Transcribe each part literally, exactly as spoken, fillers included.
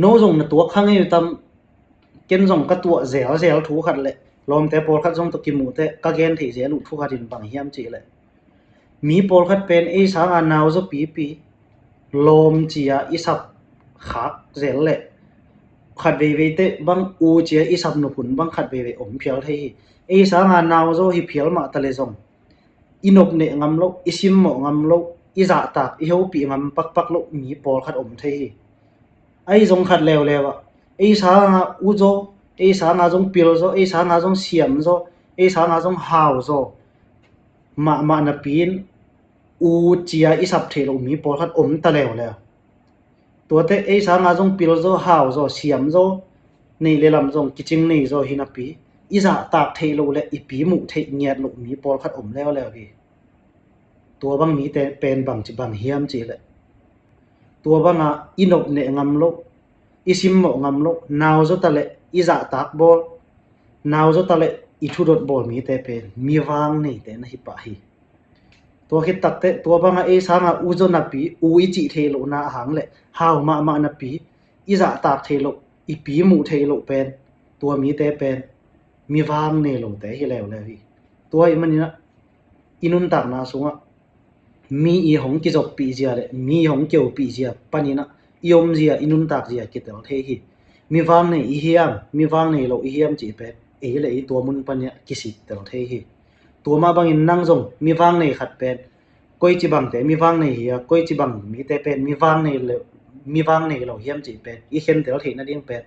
No zong na tuak kha ngei uh tam? Ken zong ka tuah zelzel thu khat le lawmte pawlkhat zong tawh kimuhte ka gen theih zel uh thu khat in bang hiam cihleh, mi pawlkhat pen ei sanga nauzaw pipi lawm cia i sap khak zel le khat veiveite bang u cia i sap nop hun bang khat veivei om phial thei hi. Ei sanga nauzaw hi phial mah ta le zong i nopneh ngam loh, i simmawh ngam loh, i zahtak i hopih ngam pakpak loh mi pawlkhat om thei hi. Ahi zong khat leuleu ah ei sanga uzaw, ei sanga zong pilzaw, ei sanga zong siamzaw, ei sanga zong hauzaw mahmah napi in u cia i sap theih loh mi pawlkhat om ta leuleu. Tuate ei sanga zong pilzaw, hauzaw, siamzaw, neih le lam zong kicing neizaw hi napi i zahtak theih loh le i pi muh theih ngiat loh mi pawlkhat om leuleu hi. Tua bang mite pen bangci bang hiam cihleh, tua banga i nopneh ngam loh, i simmawh ngam loh, nauzaw ta le i zahtak bawl, nauzaw ta le i thudot bawl mite pen mi vang neite na hi pah hi. Tua khit takte tua banga ei sanga uzaw napi u i cih theih lohna ahang le hau mahmah napi i zahtak theih loh, i pi muh theih loh pen tua mite pen mi vang nei lote hi leuleu hi. Tua ih maninah i nuntakna sungah mi i hong kizoppih zia le mi i hong keupih zia paninah i omzia, i nuntakzia kitel thei hi. Mi vang nei i hiam, mi vang nei lo i hiam cih pen ei le ei tua mun paniah kisittel thei hi. Tua mah bangin nang zong mi vang nei khat pen koici bangte mi vang nei hi a, koici bang mite pen mi vang nei lo, mi vang nei lo hiam cih pen i khentel theih nading pen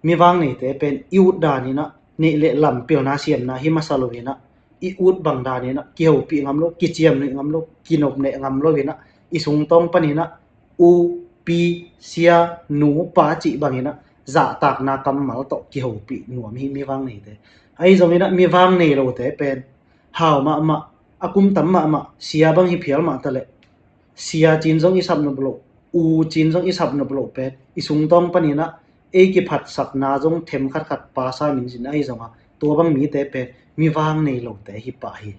mi vang neite pen i ut daninah neih le lam pilna siamna hi masa loinah i ut bang daninah kihopih ngam lo, kiciamnuih ngam lo, kinopneh ngam loinah i sungtawng paninah u, pi, sia, nu, pa cih banginah zahtakna kammal tawh kihopih nuam hi mi vang neite. Ahi zonginah mi vang nei lote pen hau mahmah, a kum tam mahmah, sia bang hi phial mah ta le sia cin zong i sap nop loh, u cin zong i sap nop loh pen i sungtawng paninah ei kiphatsakna zong them khatkhat pasa minzin ahi zonga tua bang mite pen mi vang nei lote hi pah hi.